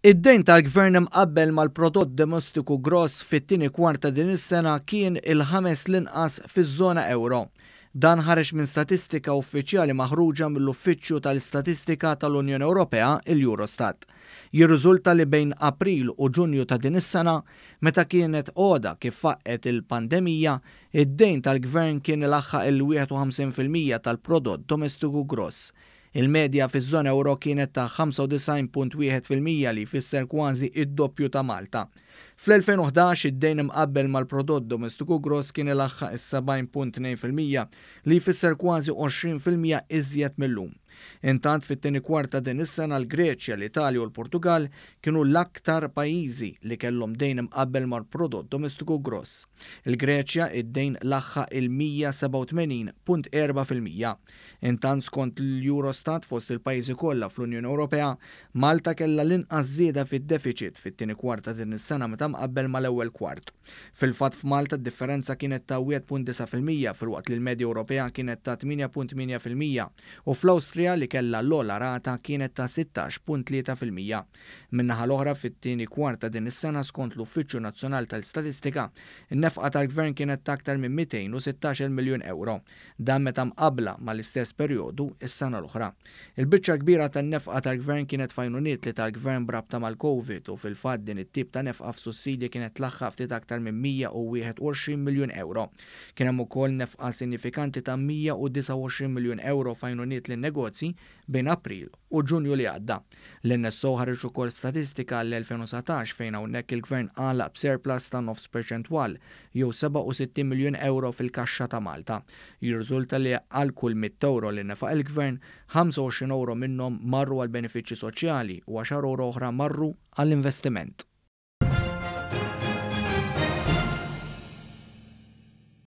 Id-dejn tal-Gvern imqabbel mal-prodott domestiku gross fit-tieni kwart ta' din is-sena kien il-ħames l-inqas fiż-żona ewro. Dan ħareġ minn statistika uffiċjali maħruġa mill-Uffiċċju tal-Istatistika tal-Unjoni Ewropea, il-Eurostat. Jirriżulta li bejn April u Ġunju ta' din is-sena, meta kienet għoda kif faqqgħet il-pandemija, id-dejn tal-Gvern kien ilaħħaq il-51% tal-prodott domestiku gross. Il-medja fiż-żona ewro kienet ta' 95.1% li jfisser kważi id-doppju ta' Malta. Fl-2011 id-dejn imqabbel mal-prodott domestiku gross kien ilaħħaq is-70.2% li jfisser kważi 20% iżjed mil-lum. Intant fit-tieni kwart ta' din is-sena l-Greċja, l-Italja u l-Portugal kienu l-aktar pajjiżi li kellhom dejn imqabbel mal-prodott domestiku gross. Il-Greċja id-dejn laħħaq il-187.4%. Intant skont l-Eurostat fost il-pajjiżi kollha fl-Unjoni Ewropea, Malta kellha l-inqas żieda fid-deficit fit-tieni kwart ta' din is-sena meta mqabbel mal-ewwel kwart. Fil-fatt f'Malta d-differenza kienet ta' 1.9% filwaqt li l-medja Ewropea kienet ta' 8.8% u fl-Awstrija li kellha l-ogħla rata kienet ta' 16.3%. Min-naħa l-oħra fit-tieni kwart ta' din is-sena skont l-Uffiċċju Nazzjonali tal-Istatistika, in-nefqa tal-Gvern kienet ta' aktar minn 216 miljun ewro. Dan meta mqabbla mal-istess perjodu is-sena l-oħra. Il-biċċa kbira tan-nefqa tal-Gvern kienet f'għajnuniet li tal-Gvern b'rabta mal-Covid u fil-fatt din it-tip ta' nefqa f'sussidji kienet tlaħħaq ftit aktar minn 121 miljun ewro. Kien hemm ukoll nefqa sinifikanti ta' 129 miljun ewro f'għajnuniet lin-negozji bejn April u Ġunju li għadda. L-NSO ħareġ ukoll statistika għall-2019 fejn hawnhekk il-Gvern għalaq b'surplus ta' nofs perċentwal jew 67 miljun ewro fil-kaxxa ta' Malta. Jirriżulta li għal kull 100 ewro li nefaq il-Gvern, 25 ewro minnhom marru għal benefiċċji soċjali u 10 ewro oħra marru għall-investiment.